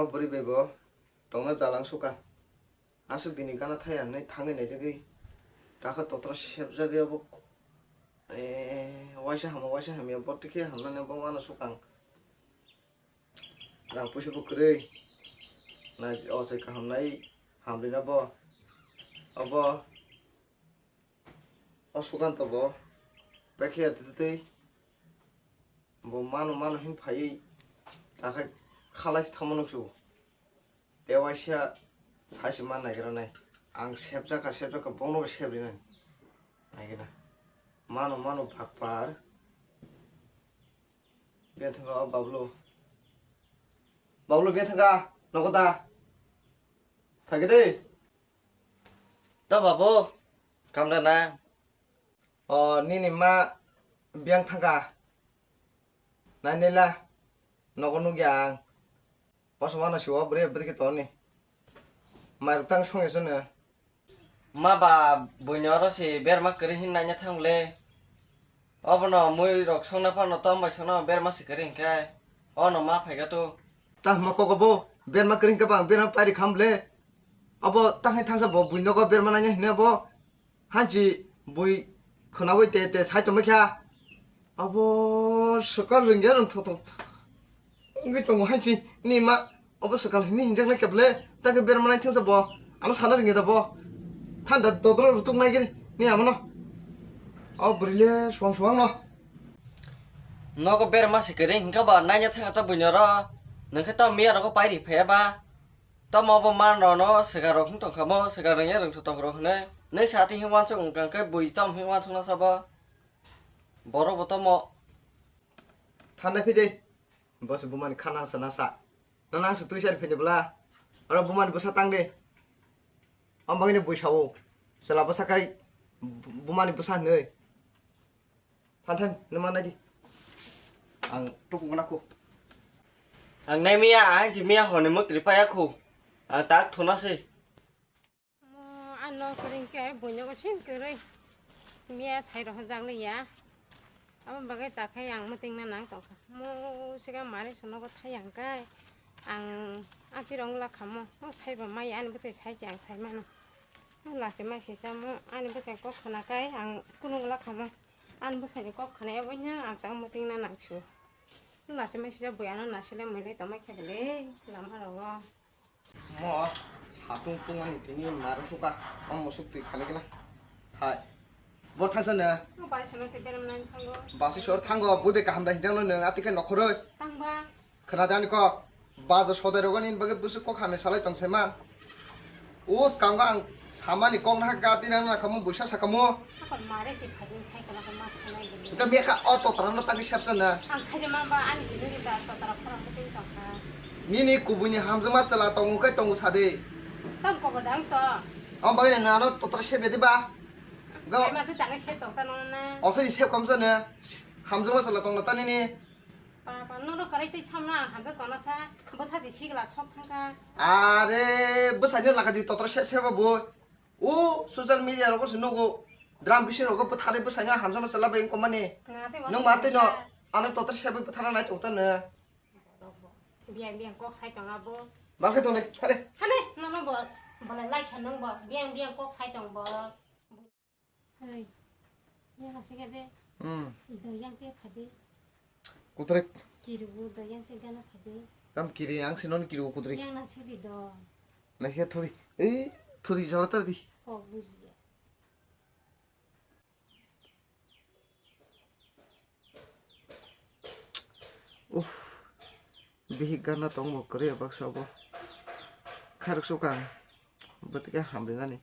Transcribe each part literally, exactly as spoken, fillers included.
O bwrwi bai bo tongna jalang suka. Aswk dini gana thaya hinwi thangwi naijagwi. Takha totra sepjagwi obo. Eh, waisa hamo, waisa hamya, bo tikhe hamnani bo mano sukang. Rang puisa bo kwrwi. Na, o se kaham nai hamrina bo. Obo. O sukang to bo. Bekhe ya twi twi. Bo mano mano hin phaiwi. Takhai khalai se thamo nuksu. Tewaisa saisi ma naigra nai. Ang sepjak kha, sepjak kha, bono bo sep rinai. Naigena. Mano, mano, bakpar. Bethanga o Bablu. Bablu, bethanga, nogo da? Phai khe de. To babu, kamda na? O, nini ma biyang thangkha. Nainela, nogo nukya ang. Bosong mano siwa bwrwi bwrwi khe toni. Mairok tang songya sano. Ma ba buini oro se berma kwrwi hin naina thang le. Obono mui rok songna phano tom bai songna berma se kwrwi hinkhe. Ono ma phaikha to. Ta ma koko bo berma kwrwi hinkhe bang berma pairi kham le. Abo tang hai thangsa bo buini nogo berma naina hinwi abo. Hanchi bui khwnawi te te sai tongmai kha. Abo swkal rwngya rwng thotho wngwi tongo hanchi ni ma. Abo swkal hinwi hinjaknai kebele takhe berma nai thangsa bo. Ano sana rwngya da bo. Thanda dodro rutuk nai giri ni amano. O bwrwi le suang suang no. Nogo berma se kwrwi hinkha ba naina thangya ta buino ro. Nangkhe ta miya rogo pairi phaya ba. Tamo bo man rok no swkang rok wng tong kha mo, swkang rwngya rwngthok tong rok hwnwi. Nwi sa twi hwn uansuk wng kha khe bui tamo hwn uansuk na sabo. Borok bo tamo. Thanai phi de. Bo se buma ni khana sa na sa. Nono ang se twi sa phi de bwla. Oro buma ni bwsa tang de. Om bagwi ni bui sa o. Chwla bwsa khai bu-, buma ni bwsa hwnwi. Than than, nima nai di. Ang tuku gana ko. Ang nai miya, ang ji miya hone mo tripaya ko. Ang tak thuna se. Mo ano kering ke, bunyo ko sin kering. Miya sai roh jang le ya. Abo bagai takhai ang meeting na nang tongkha. Mo siga mari sono ko thai ang kai. Ang ati rong la khamo. Mo sai ba mai ani bwsai sai ang sai mano. Mo lase mai se chamo ani bwsai kok khana kai ang kunung la khamo. Ani bwsai ni kok khana ya bonya ang tang meeting na nang su. Mo lase mai se bui ano na sile mai le tong mai kha le lama rogo. Mo satung tungmani tini narwk suka, o musuk twi khali gana. Hai. Bo thangsa no. Mo bai sono se beram nang thango. Basi sor thango, bui bai kaham da hinjang no nang ati khe nokhoroi. Tangba. Khna dani kok. Baja sodai rogo ni bagwi busu kok hamya salai tong se man. Us kang ang samani kok na ka ati nang na kamo buisa sakamo. Akon mare se phai sai kana ko ma khanai gele. Ka mekha o totra no tagi sepsa na. Ang sai ma ba ani jini ta totra khorang ko tong kha. Nini kubuni hamjama sala tongo kai tongo sade. Tam ko bodang to. Ang bagwi na ano totra sep de ba. Ga. Sai ma tu tangai sep tong ta no na. Osa ni sep kamsa na. Hamjama sala tong na ta nini. Papa, nono karai tei samna ang hamjak tongna sa, bwsa je sigla sok thangkha. Are, bwsai no laka ji totra se se ba bo. O social media rogo se nogo. Dram bisin rogo bwthari bwsai no hamjak ma chala bai komani. Nung ma tei no, ano totra se bai bwthara nai tong ta no. Biang biang kok sai tong abo. Malkhe tong le, hare. Hane, nono bo, bo lai kha nung bo. Biang biang kok sai tong bo. Oi, yang asik ade. Hmm. Doyang te phade. Kutrik. Kiru doyang te gana phade. Tam kiri ang sinon kiru kutrik. Yang na sidi do. Na siya thuri. Eh, thuri jala tar di. Kok buji ya. Uff. Bihik gana tong bo kwrwi baksa bo. Kharok sukang. Bwtike hamrinani.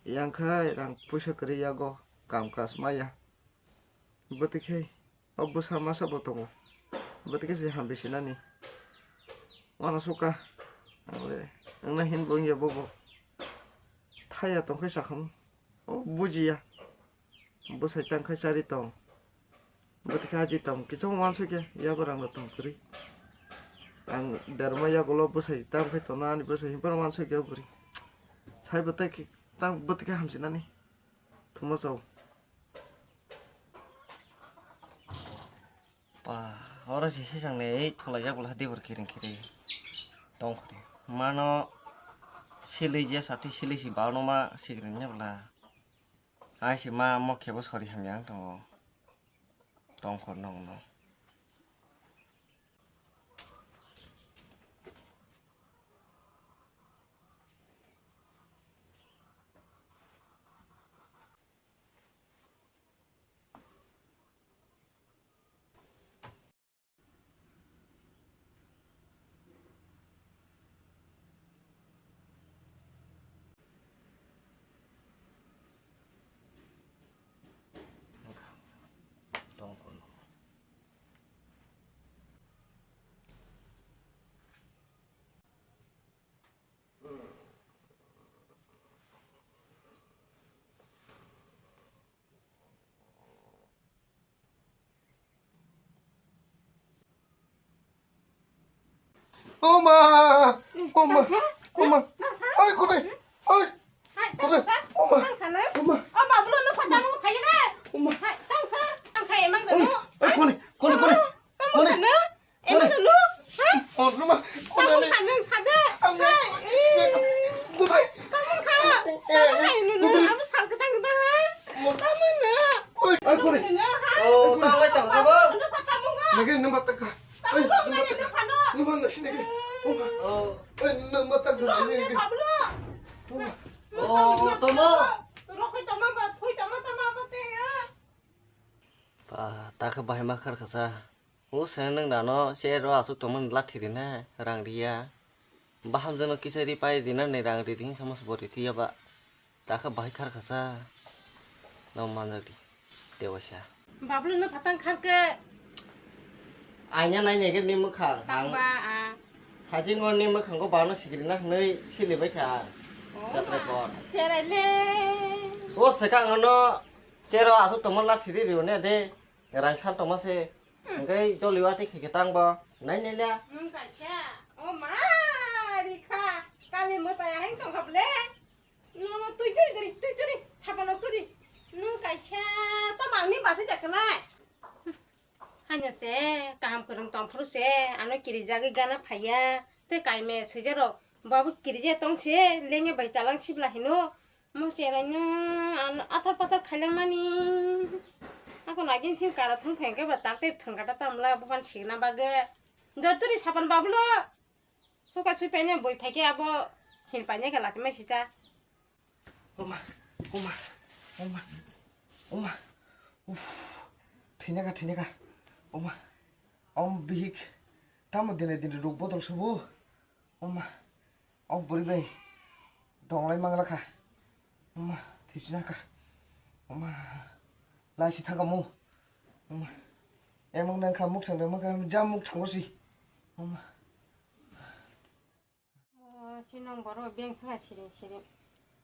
Yang khai rang puisa kwrwi yago kam kash maya. Bwtwi khai o bwsa masa bo tongo. Bwtwi khe se hambi sinani. Wano suka. Ang le wngna hin bo wngya bobo. Thaya tong khai sakham. O bujiya. Bwsai tang khai chari tong. Bwtwi khe aji tamo kichong wansukya, yago rangno tong kwrwi. Ang derma yagulo bwsai tam khai tono ani bwsai hinphano wansukya o bwrwi. Saibo tei ki-, tang bwtwi khe hamsinani. Thumo chao. Pa, oro se hisang le ei thulaijak bwla dibor kiring kiring. Tongkhorni. Mano silwi je satwi silwi si baono ma sikri nya bla. Ai si ma mo khebo sori hamya ang tongo. Tongkhor nong no. Oma! Oma! Oma! Ai, kore! Ai! Kore! Oma! Oma! Oma! Ai, kore, kore, kore, kore! Kore! Ema da lu? Ha? Oh, lu ma. Tamo kha nung sa de. Ang ya. Hai. Budai. Tamo kha. Tamo kha nunu. Amo sal ketang ketang ha. Tamo na. Ai, kore. Tamo na ha. Oh, tamo, tamo, tamo. Anu pa tamo nga. Lagi nang batak ka. Tamo lo nga ni pa no. Nang batak sini. Oh. Ai, nang batak ka ni. Pablo. Oh, tamo. Rokoi tamo ba, thui tamo tamo ba te ya. Ba, ta khe bahai ma khar kha sa. O se nwng dano chair o aswk tongmani lathi rina rang riya. Bahamjwkno kisa ri pai rina ni rang ri di hinwi samo se bo ri thiya ba. Ta khe bahai khar kha sa. No manjak di. Dewaisa. Bablu no phatang khar khe. Aina nai nai khe ni mwkhang. Tang ba, a. Hajing o ni mwkhango bano sikiri na hwnwi sili bai kha. Oh, jatra ma. Por. Cherai le. O se kang ano. Chero aswk tongma lathi ri rio ne de, rang sal tongma se. Hwnkhe joli watwi khe khe tang bo, nai nai le. Nwng kaisa, o ma, ri kha, kali mwtai ahai tong kha ble. Nono twi churi gari, twi churi, sabono turi. Nwng kaisa, tamo angni bwsai da khlai. Haino se, kaham kwrwng tong phuru se, ano kirijagwi gana phaiya. Tei kaime swijarok, babu kirije tong se, lengya bai chalang sibla hino. Mo cherai no ano athar pathar khailangmani. Ako nagin sim kara thang phai khe ba tak tei thwng kata tamla bupan sikna bagwi. Joturi sapan bablo. Suka sui paine boi phai khe abo hin paine khe lati mai sita. Oma, oma, oma, oma. Uff. Thinaka, thinaka. Oma. Om bihik. Tamo dine dine ruk bodol subu. Oma. O bwrwi bai donglai manglakha. Oma, thwichina kha. Oma, laisi thangkha mu. Oma, emang nang kha muk thang, emang kha jam muk thango si. Oma. O, sinong boro beng thanga siring siring.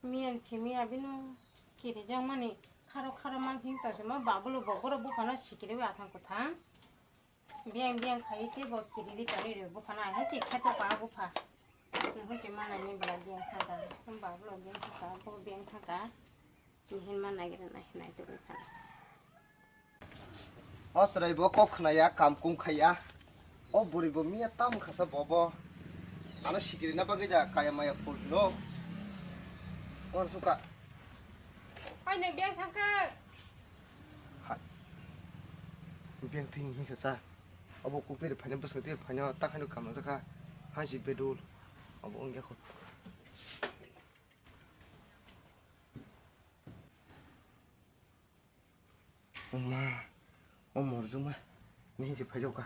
Miyan simi abino kiri jang mani kharo kharo mansing to sima babulo bokoro buphano sikiri athang kuthang. Biyang biyang khai tei bo kiriri tari rw buphano, hai se kheto pa bupha. Nuhun se manai ni bwla biyang thangka, hwnba bwla biyang thangka, bo biyang thangka. Nihin manai gira nai hinai tongwi phano. O chwrai bo kok khna ya, kam kum khai ya. O bwrwi bo miya tam khasa bo bo. Ano sikiri na bagwi da kaya maya phul no. Wan suka. Hai nai biyang thangka. Hai. Biyang thing hing kha sa. Abo kupir phaina bwswk twi phaina ta khaino kamna jakha. Hai si bedul. Abo wngya kho. Oma. O morjuma. Ni si phai jokha.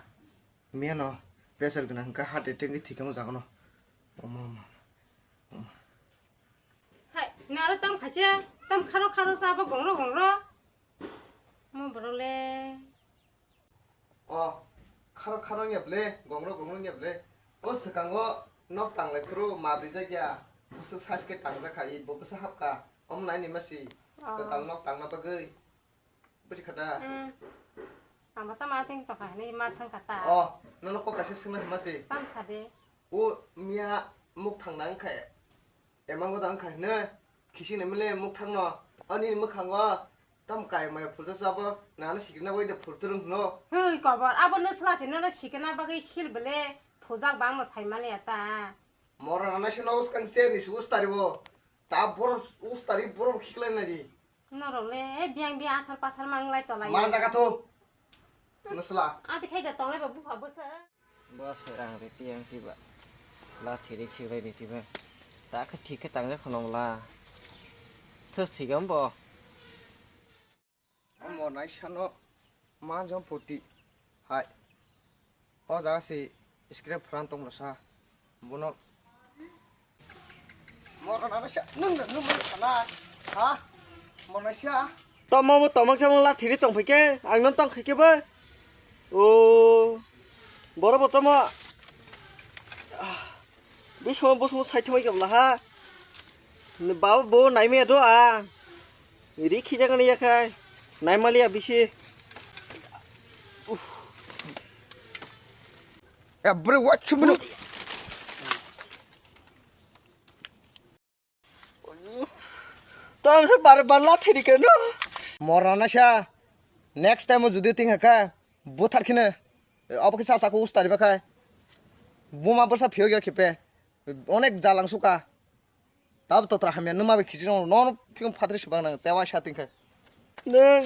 Meno pressure gwnang hwnkha heart attack wngwi thikha mo jaga no. Oma, oma. Hai, nara tam khaisa, tam kharo kharo cha bo gongro gongro. Mo borok le. O, kharo kharo wngya ble, gongro gongro wngya ble. O swkango nok tanglai phuru ma brijak ya, bwswk size khe tangjak kha, i bo bwsa hapkha. Omo nai ni masi, kwtal nok tangna bagwi. Bwrwi kha da? Hmm. Ang bo tamo ating tongkha hinwi ma swngkha ta. O, nono kok kaisa swngna hwnma se. Tam sa de. O miya muk thangna wngkha, emango da wngkha hino, khising nai mile muk thangno. O nini mwkhango tam kai maya phulsa sabo, nano sikirna bai de phul turung hino. Hei kobor, abo no sla se nono sikirna bagwi sil bele thujak bangma sai mani ya ta. Mora nana se no uskang se ni su ustari bo. Ta bor ustari bor khiklai na di. Norok le biang biang athar pathar manglai tolai. Ma jaga tho. Nasla. Ati khai da tonglai ba bupha bwsa. Bo se rang riti yang tiba. La thiri khiklai riti ba. Ta khe thik khe tangjak khonong la. Thus thik am bo. Omo naisano manjang poti hai. O jaga si scrap pran tong sa. Bono mora na sa nung nung nung mana sana. Ha? Mora sa. Tomo bo tomang chamang la thiri tong phai khe ang non tong khai khe ba. O. Boro bo tomo. Bismo bosmo saithomai khe bwla ha. Baba bo naimaya do a. Ri khijakani yakhai. Naimaliya bisi. Uff. Every watch you. Tamo se bar bar la thiri keno. Mora na sa. Next time judi ting haka. Buthar khine. Obo khe sa sa ko ustari bakhai. Buma borsa phiyok ya khipe. Onek jalang suka. Tab totra hamya numa be khichi no no phiyong phatri subang nang tewa sa tingkha. Nang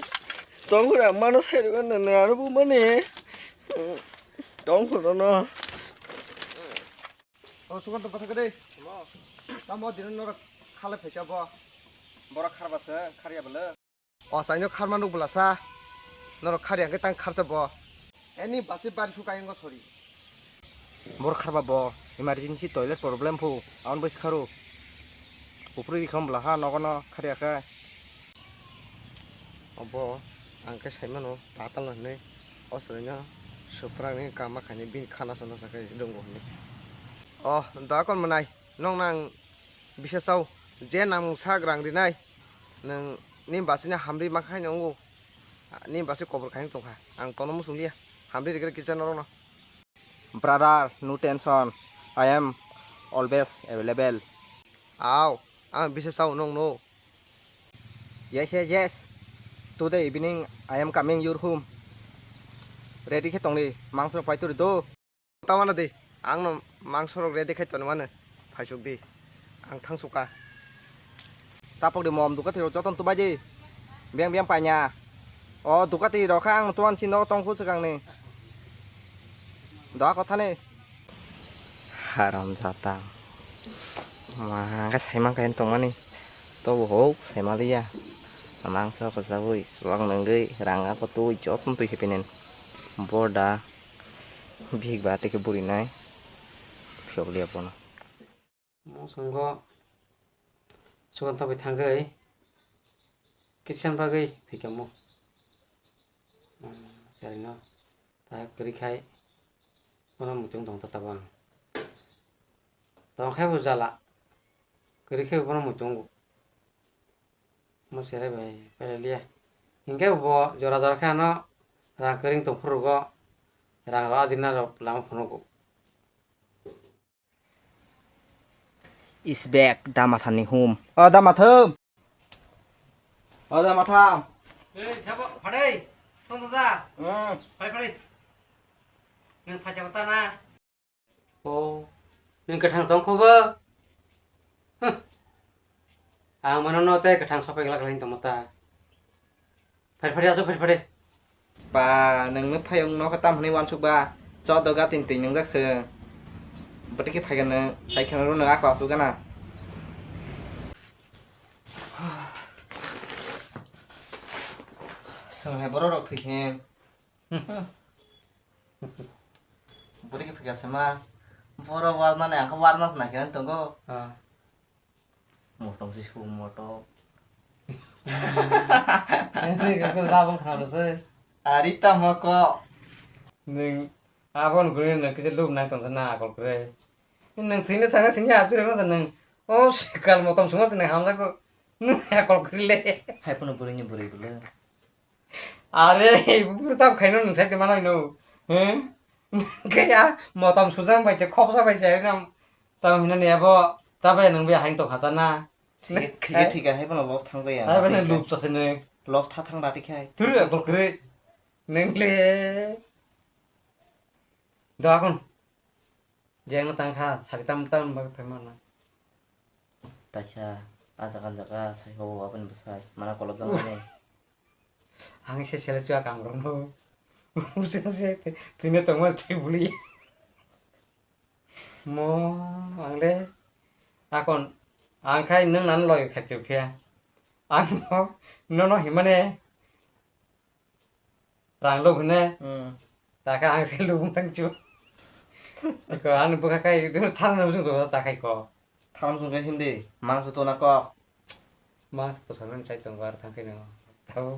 tongkhura mano sai ro na na ro bu mane. Tongkhura no. O sugan to pathak de. Tamo din no khala phecha bo. Bora kharba se kharya bele. O saino kharma nuk bwlasa. Norok khari hwnkhe tang kharsa bo. Ani basi bari su kayang go sori. Bor kharba bo emergency toilet problem phu. Aon bai kharo. Upri rikham bwla ha nogo no khari akha. Obo ang khe saimano tatal no hinui. O sori no suprang ni kama khaini bini khana sana sakai dungo hinui. O da kon manai. Nong nang Bisa sao, je nang sak rang rinai, nwng ni basi ni hamri ma khai nongo, ni basi kobor khai tongkha, ang tono muchung liya, hamri rigre kisa norok no. Brother, no tension, I am always available. Aw, ang bisa sao nong no. Yes, yes, yes. Today evening I am coming your home. Ready khe tongdi, mangso pai turi do. Tamana di, ang no mangso rok ready khai toni mano, phaisuk di, ang thang suka. Tapok di mom dukati rok joton tubai di, beng beng paina. O dukati rok kha ang tuan si no tong khu swkang ni. Doa kotha ni. Haram jata. Ma hangke saimang kain tongmani. Tobo hok saimaliya. Mangso kwchagwi, swbang nungwi, rang ako twi, joton twi hepinen. Borda. Bihik ba tei khe buri nai. Phiyok liya bono. Mosongo sugan tobai thangwi kitchen bagwi thwikamo. Charino ta kwrwi khai bono muitung tong ta tabang. Tong khai bo jala. Kwrwi khai bono muitungo. Mo cherai bai pailaliya. Hinkhe bo jora jora khe ano rang kwrwng tong phuru go, rang rok adina rok lama phunukgo. Is back, Damatham ni home. O Damatham. O Damatham. Ei, sabo, phadai. Phone da. Hmm. Phai, phadai. Nang phacha kota na. O, nwng kwthang tong kho bo? Huh. Ang mano no tei kwthang sopai glak lain tongmo ta. Phari phari ajo phari phari. Pa, nwng no phayung no khe tam hwnwi uansuk ba? Chodo ga tin tin nwngjak se. Bwtwi khe phaiga nwng, sai kheno rw nwng ako asuk gana. Swng hai borok rok thwi khe. Hmm. Bwrwi khe phikha se ma. Borok warnani, ang khe warna se naikhe tongo. Ah. Motom se su motom. Ini khe labang khana se. Ari tamo ko. Nwng abon guri nwng kisa lub nai tongsa na akol kre. Nwng thwina thangna sini abjire ma nwng. O sikal motom suma se nwng hamjak ko. Nwng akol kre le. Hai phano bwrwi ni bwrwi bwle. Are, bufru tap khaino nwng sai tongma nai no. He? Khe ya, motom sujang bai se, khopsa bai se, tam, tam hinani abo, chabai nwng bai hain tong khata na. Thik, thik, thik, hai bono loss thang jaya. Hai bono loss thang jaya. Loss tha thang da thik hai. Thuru, bokre. Nwng le. Do akon. Jeng no tang kha, sari tam tam bagwi phai mano. Taisa, ah jaga jaga, sai ho, aboni bwsai, mana kolok jang mani. Ang se sele chua kang rok no. Usung se, tini tongma chibuli. Mo, ang le, akon, ang khai nwng nang loi khachu phiya. Ang no, no, no, himane, rang lo hune. Hmm. Taka ang se lubung tang chu. Ko, ang bukha kai, dino thang no sung to ta khai ko. Thang sung kai hindi, mang su to na ko. Mang su to sa nang chai tong war thang kai no. Tau.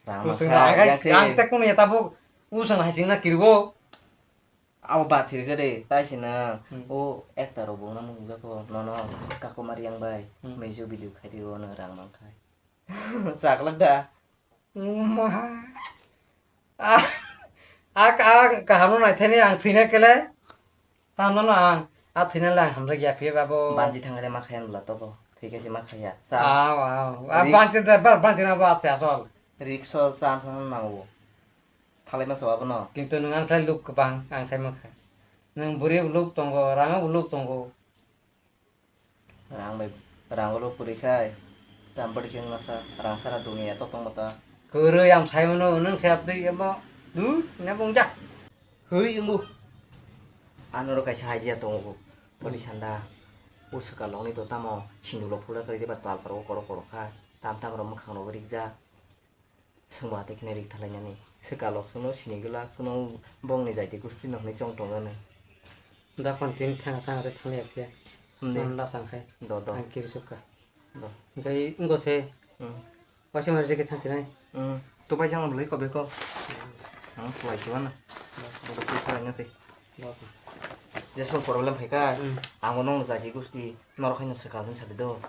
Rang mang khai, yang se. Ang tak kun ya tabuk, usung hai sing na kirbo. Abo bathir khe de, tai se na, hmm, o ekta rok bo na mung jak kho, nono, kakumar yang bai, hmm, mejo video khai di, o no rang mang khai. Chaklak da. Ma. A, a, a, kaham no nai thani ang thwina kele. Tam no ang, a thwina lang hamra ya phi babo. Banji thangale ma khayan bla to bo. Thik ase ma khaya. Chance. Aw, aw. A risk. Banji da, ba, banji na ba, asol. Risk o chance no nango. Thalai masa abono. Kintu nwng ang sai luk kwbang, ang sai mankha. Nwng bwrwi bo luk tongo, rang bo luk tongo. Rang bai, rang bo luk kwrwi khai. Tam bwrwi khe wngmasa, rang sara duniya to tongma ta. Kwrwi ang sai mano, nwng sai abdi emo. Du, ne bung ja. Hwi wngo. Ano ro kaisa idea tongo. Bwrwi sanda. O swkang longni to tamo sinduk rok phulda kwrwi ba twal pharo korok korok kha. Tam tam rok mwkhang rok rijak. Swngbo atwi kheno rik thalainani. Swkang lok chwngno sini glak, chwngno bongni jaiti gusti no hwnwi chong tongani. Dakon tin thanga thanga tei thangli aphiya. Hwnwi. Nwng lachang khai. Do, do. Ang kirisuk kha. Do. Hwnkhe wngkha se. Hmm. Waisa mari rikhe thang chinai. Hmm. To bai jang loi ko beko. Hmm. Ang swlai chuana. Do. Bodo twi thalaina se. Do. Jesmo problem phaikha. Hmm. Ang bo nong jaiti gusti. Norok haino swkang hwn sadi do.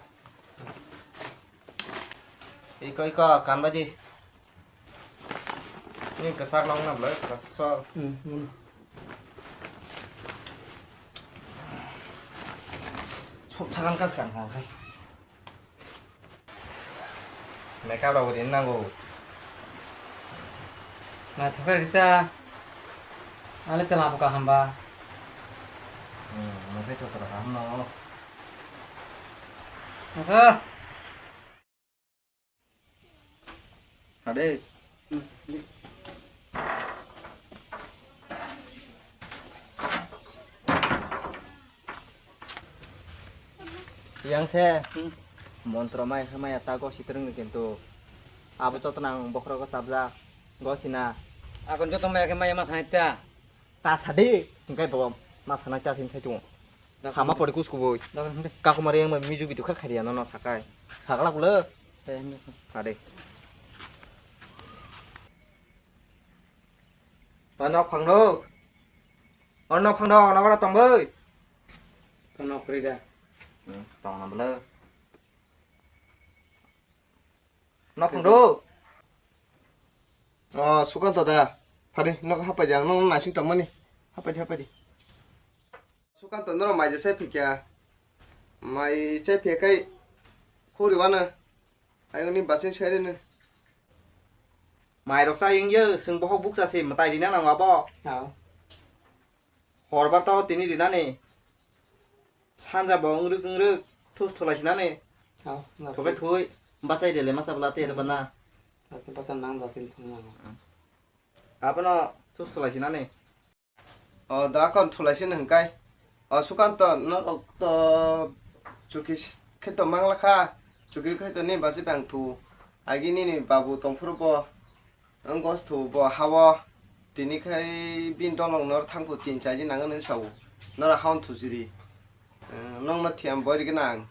Iko, iko, kan baji. Ni kwchak long na bwlai, kwchak sal. Hmm, hmm. Sok sakan kas kan kan kai. Makeup rok bo rin nango. Naithok khe rita. Ale chwla bo kaham ba. Hmm, mokhe to chwla kaham no. Oho. Ade. Yang se, hmm, montro maya khe maya ta gosi twrwngni kintu abo jotono ang bokhorogo chapjak gosina. Akon joto maya khe maya ma sanai ta. Ta sadi, hingkai bo ma sanai ta sin sai tongo. Sama pori kus kubui. Kakumari yang music video kha khariya no no sakai. Saklak le. Ade. O nok phang rok. O nok phang rok, nok ora tong bai. Tong nok kri da. Hmm, tong na bwle. Nok phang rok. O, Sukanto da. Phadi, nok hapai di, ang nok naising tong mani. Hapai di, hapai di. Sukanto, noro mai je sai phikya. Mai chai phiya kai khuri wana. Ayoni basing sai rene. Mai rok sa yeng ye, sing bohok bukcha se matai rina nang abo. Aw. Horbar to tini rinani. Sanja bo wngrwk wngrwk thus thulai sinani. Aw, na. Thokai thui, bachai rele masa bwla te bana. Ati basa nang da tin thum nang. Abono thus thulai sinani. O, da kon thulai sini hwnkai. O, Sukanto, norok to chuki s-, khe to mangla kha. Chuki khe to ni basi bang thu. Agi nini babu tongphuru bo. Wng gos thu bo hao. Tini khai bin dolong nor thangphu tin chaji nang nung sao. Nora haon thu jidi. Wng, nong no thiam boi rigi nang.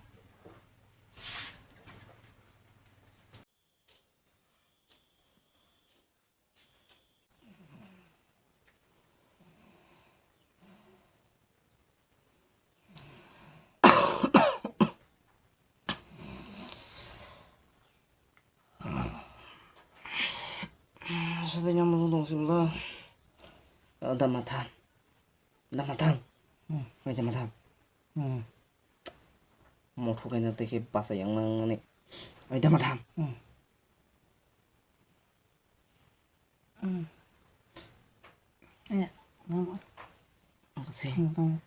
Sadanya mulu dong sibla. Da matham. Da matham. Hmm. Oi da matham. Hmm. Motho kaina tei khe basa yang nangmani. Oi da matham. Hmm. Hmm. Aya, nang. Ang se. Hmm, tong.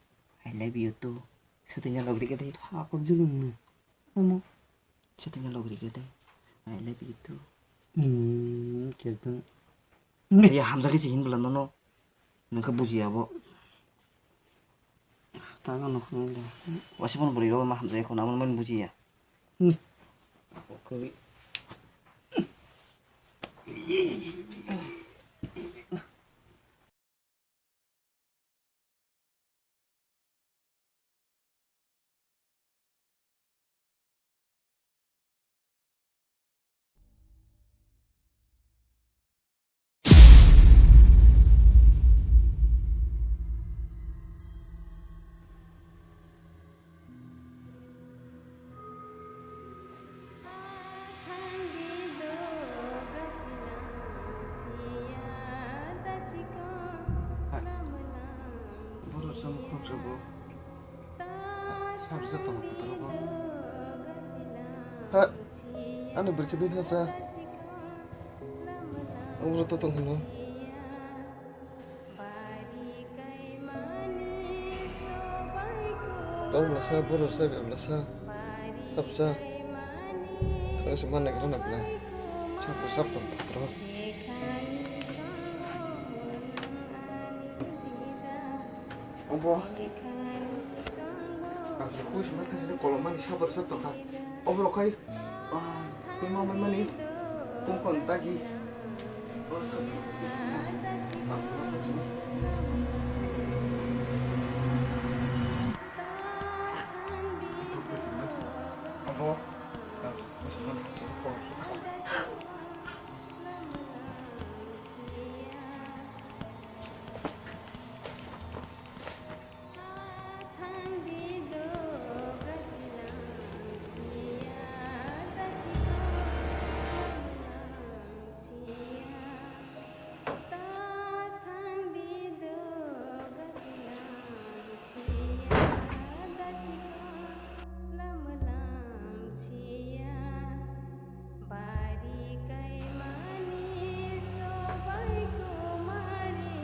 I love you too. Setting ya logri kete. Apa jung ni? Ano. Setting ya logri kete. I love you too. Hmm, kete. Ya hamjak khe si hin bwla nono. Nokhe bujiya bo. Tang ano khunai le. Wasi phone bwrwi rok ma hamjak khe khuna, amo mani bujiya. Hmm. Borok samung khoroksa bo. Sabjak tongo photo bo. Ha, ani bwrwi khe bini sa. Abo to tong hino. Tong bwlasa, borok sa, bwlasa. Sabsa. Khe se man naikhe rw na bwla. Sab sab tong photo. Obo. Ang se kuis ma thang sini kolom mani sabar sab tongkha. Obo rok khai, ah, twi ma mai mani. Kung kon tagi. Oh, sab. Sab. Obo. Bari kaimani sobai kumari,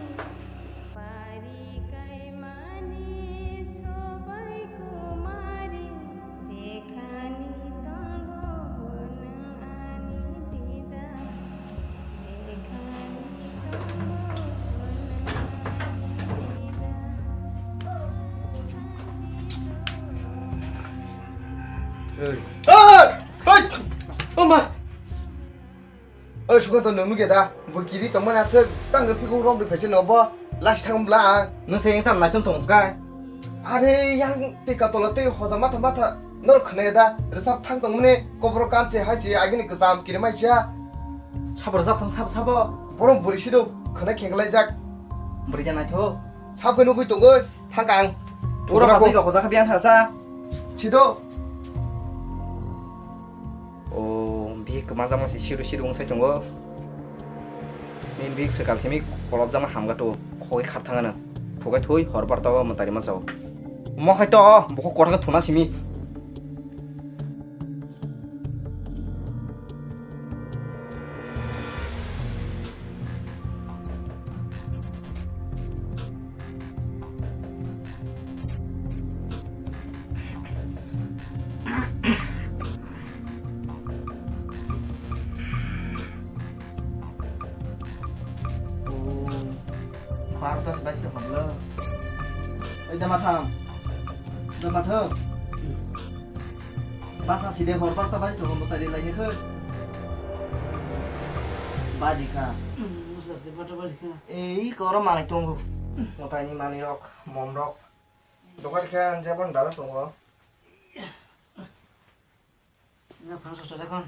bari kaimani sobai kumari, jekhani tongbo nwng ani dida, jekhani tongbo nwng ani dida. Hey. Hey! Hey! Oh ma! Oi, Sukanta, nwng nukya da? Bo kiri tongmani aswk, tang khe phikung romri phaisa no bo, lasi thang bla ang. Nwng se wngtam naichom tong kai? Are, yang tei katola tei hoja matha matha norok khwnaya da? Rwchap thang tongmani, koboro kanse hai se agini kwcham kiri mai cha. Sabo rwchap thang, sabo, sabo. Borok bwrwi sido, khwnai kheklaijak. Bwrwi ja naithok. Sabo khe nugwi tongwi, thang kang. Oro hasai rok hoja kha biyang thasa. Sido. O bihik kwmajak masi siru siru wngsai tongo. Ni bihik swkal simi kolobjak ma hamga to khogwi kharthang ano. Phugai thui hor barta o mwtari ma sao. Mo khai to bukhuk kothak thuna simi. Barota se baisite hoblo. Oi, dama tham. Dama tham. Basa side hor barta baisite hoblo tari laini khe. Baji kha. Ei, koro manai tongo. Motaini manwi rok, mom rok. Dokan khe ang jabon dala tongo. Nga phang sosa de kon.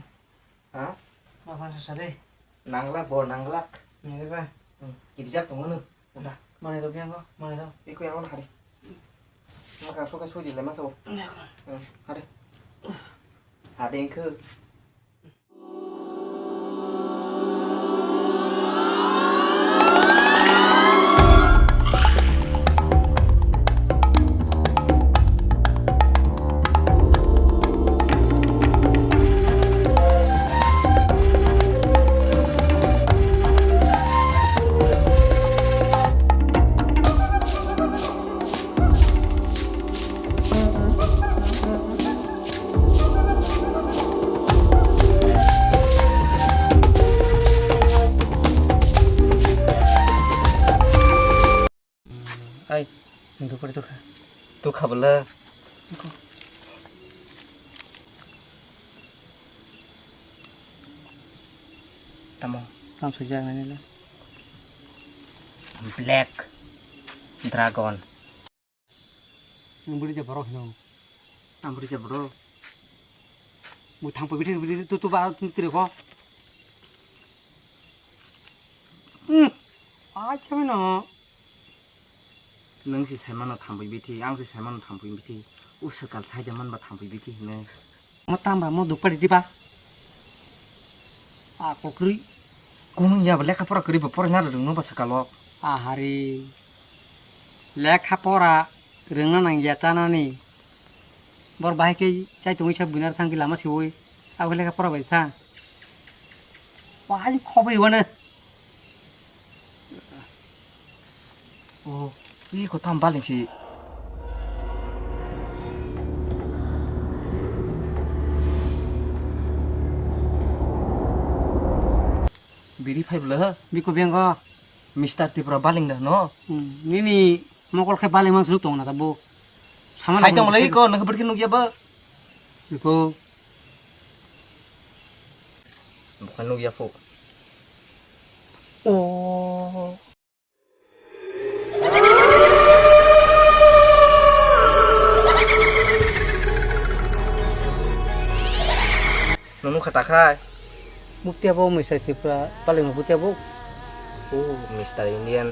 Ha? Nga phang sosa de. Nanglak bo, nanglak. Nini ba? Hmm. Kirijak tongo no. Udah. Manai rok yang ko, manai rok. Iko yang mana hari? Maka suka suji le masa bo. Ya kon. Hmm. Hari. Hari engke. Tukha bwla. Tamo. Tam swijak nai le. Black Dragon. Ang bwrwi je borok hino. Ang bwrwi je borok. Bo thang pui bwtwi bwtwi tu tu ba tu tiri ko. Hmm. Ai khe no. Nwng si saimano thang pui bithi, ang si saimano thang pui bithi. U swkal sai de man ba thang pui bithi hino. Mo tang ba mo duk pari di ba. A kokri. Kunu ya ba lekha pora kwrwi bo pora na rwng no ba swkalo. Ahari. Lekha pora rwngna nang ya chanani. Bor bahai khe chai tongwi sa buinar thang ki lama siwi. Abo lekha pora bai sa. Wahai khobai wano. Oh, i ko tam baling si. Biri phai bwla ha? Biko bengo. Mister Tripura baling da no? Hmm, nini mokol khe baling mang sunu tong na ta bo. Sama hai tong lai ko nang bwrki nugya ba. Biko. Bukan nugya fo. Oh. Nunu kha takhai. Bukti abo Mister Tripura palima bukti abo. Oh, Mister Indian,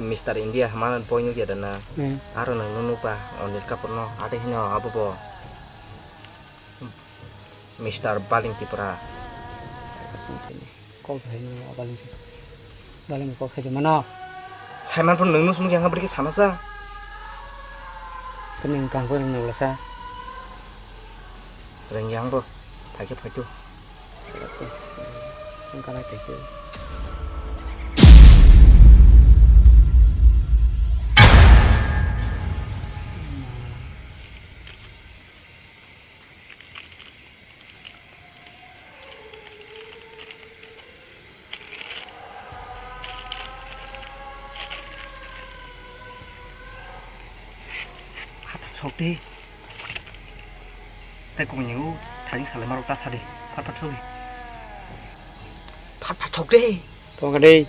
Mister India hama boy nugya dana. Hmm. Aro nang nunu pa Anil Kapoor no ate hino abo bo. Mister Baling Tripura. Kok hai mano Baling Tripura. Baling kok hai mano. Saiman pun nung nung sung yang beri sana sa. Kini kang ko nung sa. Reng yang bo. Phai khe phai tu. Wngkha nai tei khe. Phat phat sok di. Tei kong nyango thani salai marok ta sadi. Phat phat sok di. Phat phat sok di. Tongkha di.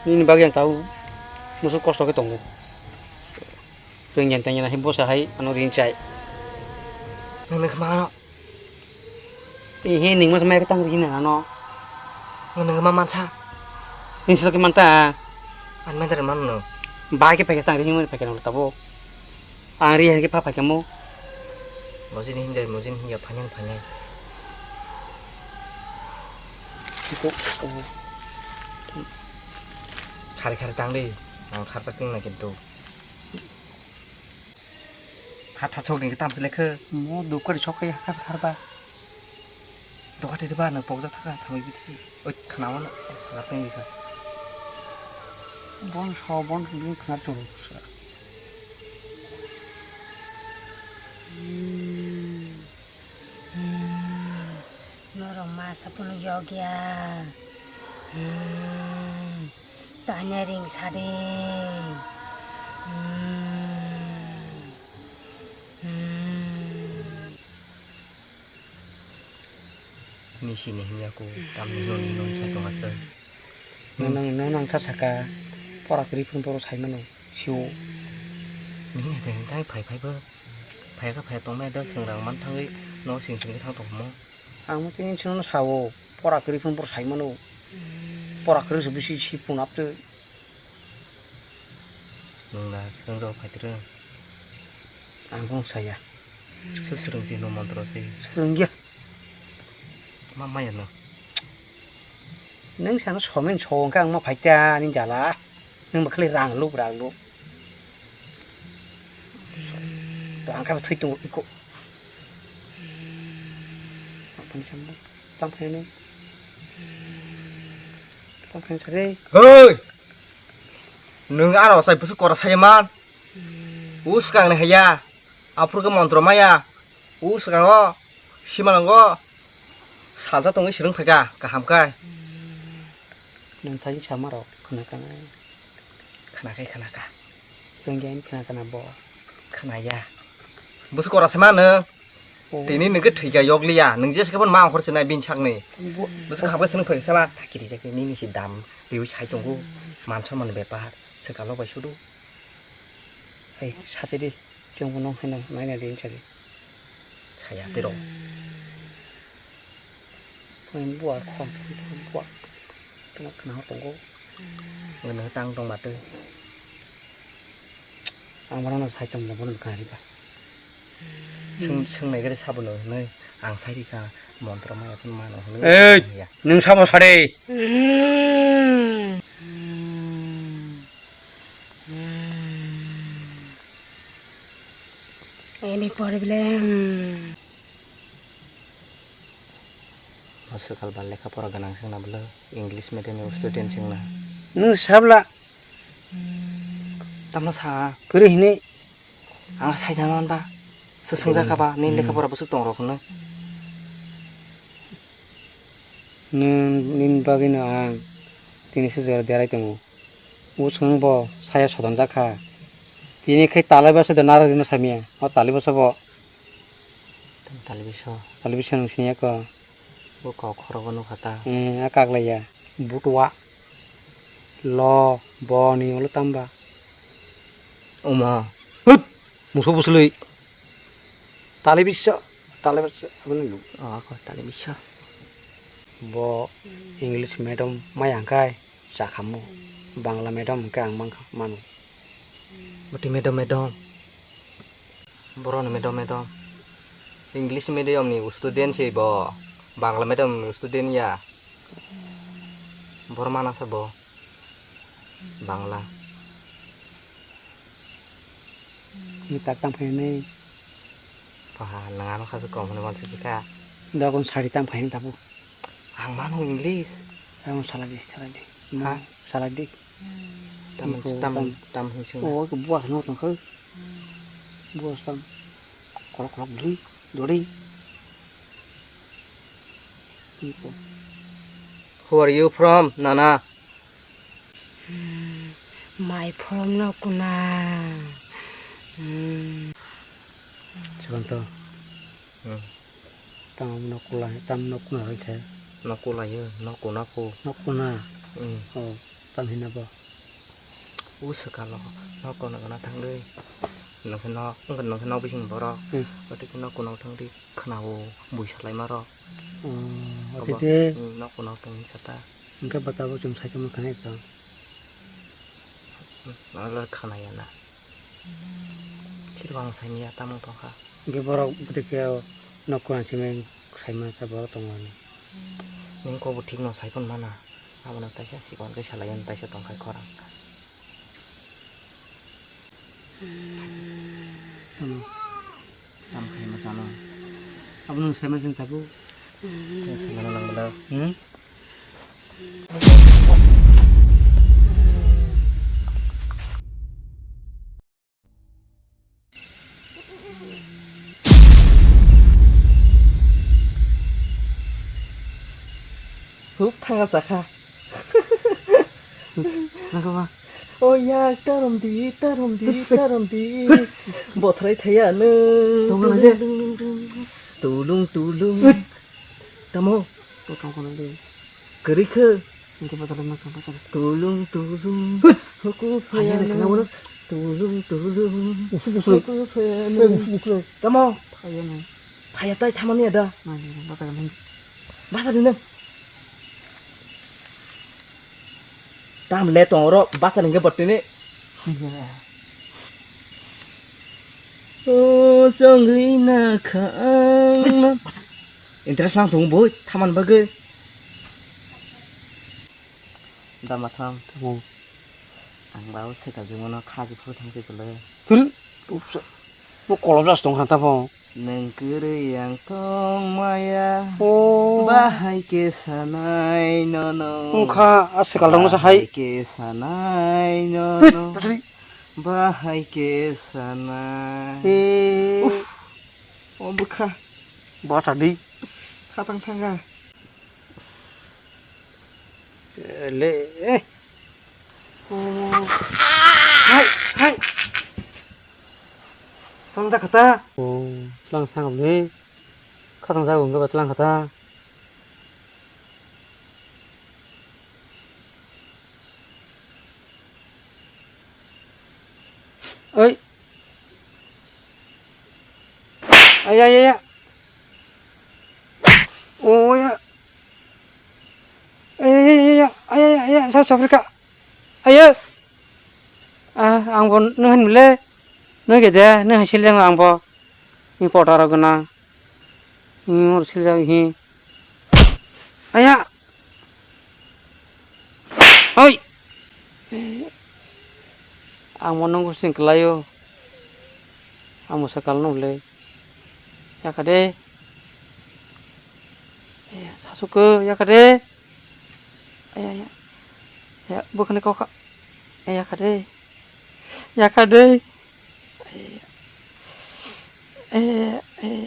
Nini bagwi ang tau. Musu kosto khe tongo. Tong yan tang yan hai bosa hai ano ring chai. Nang nang kma ano. Ehe, ningma khe mai khe tang rihina ano. Nang nang kma mansa. Nini salo khe manta. An mai dare manno. Bai khe paikhe tang rihimani paikhe nang tabo. Ang riya khe pha paikhe mo. Mojini hinjai, mojini hinjai, phanyang phanyang. Iko, oh. Khari khari tang di. Ang kharpa ting na kintu. Kha tha chok ding tam se lekhe. Mo dukari chok ya kha kharba. Doka te ba na pok da thaka thamai biti. Oi khana wan sala teng dikha. Bon so bon ding khana chok. Norok masa phano yokya. Hmm. Tanya ring sadi. Hmm. Hmm. Nisi ni hinya ku tam ni non non sa tong asa. Nang nang nang sa saka. Pora kri phun poro sai mano. Siu. Nini hete hente phai phai bo. Phai kha phai tong mai da seng rang man thangwi no sing sing thang tong mo. Ang mo tini sino sao. Pora kri phun poro sai mano. Pora kri su bisi si phun apte. Nwng da swrwng rok phai twrwng. Ang bung saya. Sir swrwng si no montro si. Swrwng ya. Ma maya no. Nwng sano somen so wngkha ang ma phaikha ani jala. Nwng ba khali rang luk rang luk. To ang kha thwi tongo iko. Tang phai no. Tang phai sare. Hoi. Nwng ano sai busu kora sai man. U swkang ni haya. Aphuru khe montro maya. U swkango simalongo salsa tongwi swrwng phaikha kaham khe. Nwng thani sama rok khna kana. Khna khe khna kha. Tongya khna khna bo. Khna ya. Busu kora se ma nwng. Oh. Tini nwng khe thwikha yokliya. Nwng jesa khe ma hor se nai bini sakni. Bo- Busu kha bwswk phai sama. Thakiri thakiri nini si dam. Riwi sai tongo. Man saman bepar. Swkalo bai sudu. Hey, sachiri. Chwng bono haino naina din sari. Saya tiro. Phone buar khong, buar. Tengah kena tongo. Ngena tang tong mate. Ang mana sai tong bono kari ba. Seng, seng nai gare sabono hinoi. Ang sai rika montra maya pun mano hinoi. Ei, ya. Nung sabo sare. Any problem? Aswk kal ba lekha pora gwnang sengna bwlw English medium ni student sengna. Nwng sabla. Tamno sa. Kwrwi hinwi ang sai tangna ba. Swswng jakha ba nini lekha pora bwswk tong rok hwnwi. Nwng nini bagwino ang tini se jora derai tongo. Bwswng bo saya sodon jakha. Tini khai talai bwsa de narwk rino samya. O talai bwsa bo. Talai bwsa. Talai bwsa nwng sinya ko. Bo kok khorogo nukha ta. Hmm, a kaklaiya. Butwa. Lo, bo ni ulo tamba. Oma. Hut! Muso bwswlwi. Talai bwsa. Talai bwsa. Aboni lu. Oh, ako talai bwsa. Bo English medium maya hwnkhe chakhamu. Bangla medium hwnkhe ang mankha, manu. Bwtwi medium, medium. Borok ni medium, medium. English medium ni student se bo. Bangla medium ni student ya. Borok mana se bo. Bangla. Ni tak tang phai nai. Paha, nang ano kha se kom hwnwi uansuk kha. Dogon sari tang phai nai tabuk. Ang mano English. Ang salai di, salai di. Ha? Salai di. Tam, iko tam, tam. Tam hin sing. Oh, iko buas no tong kha. Buas tam. Kolok kolok duri, duri. Iko. Who are you from, Nana? Hmm, my from no kuna. Hmm. Sikanto. Hmm. Tam no kula, tam no kuna rai the. No kula yo, no kuna ko. No kuna. Hmm. Oh, tam hina bo. U swkalo, no kuna kuna thangwi. Nokhe no, wngkha nokhe no bising borok. Hmm. Oti no kuna thangwi. Khwnao bui salaima rok. Oh, abo, oti de. Hmm, nok no tong sata. Hingke bata bo chum sai tongma khanai to. Nalo khanaya na. Sir bang sai niya tamung tongkha. Hingke borok bwtwi khe nok kuran simi saima sa borok tongo ani. Nung kobo thik no sai phun mana. Abono taisa sikon khe salai taisa tongkhai khorang. Ano. Tam khai ma chano. Abono sai ma chwng tabuk. Khe salai ma lang bwlw. Hmm? Huk thanga chakha. Nangkha ba? O ya, tarom di, tarom di, tarom di. Bothrai thaya nung. Tongkha na je? Tulung, tulung. Tamo? Tongkha na de. Kwrwi khe. Hingke bwtharlai ma kha bwtharlai. Tulung tulung. Hut. Huku phaya phaya no. Tulung tulung. Usuk usuk. Huku phaya no. Eh, usuk usuk. Tamo? Phaya no. Phaya tai thamani ada. Nai, nai, bwtharlai. Basa dino. Tam le tong oro basa ningke botini. Iya. O songwi na kha ang. Interest nang tongo boi, thaman bagwi. Dama tham. Tamo. Ang ba o seka jumano khaji phu thang se kolo. Tul. Upsa. Mo kolom jas tong kha ta pho. Nang kwrwi ang tong maya. Oh. Bahai ke sanai nono. Wngkha, a seka dong sa hai. Bahai ke sanai nono. Hei, tatri. Bahai ke sanai. Eh. Uf. O bwkha. Bata di. Khatang thanga. Le. Oh. Hai, hai. Ang jakha ta. O, tlang sangam ni. Khatang jago hwnkhe ba tlang kha ta. Oi. Aya, aya, aya. O, ya. Aya, aya, aya, aya, aya, aya, South Africa. Aya. Ah, ang bo nung han mile. Nung ke de, nung han sil jang ang bo. Ni pota rok gana. Ni mor sil jang hi. Aya. Oi. Ang mo nung sing kelayo. Ang mo sakal nung le. Yakha de. Sasuke yakha de. Aya, aya. Ya, bukan kau kak. Yakha de. Yakha de. Eh, eh.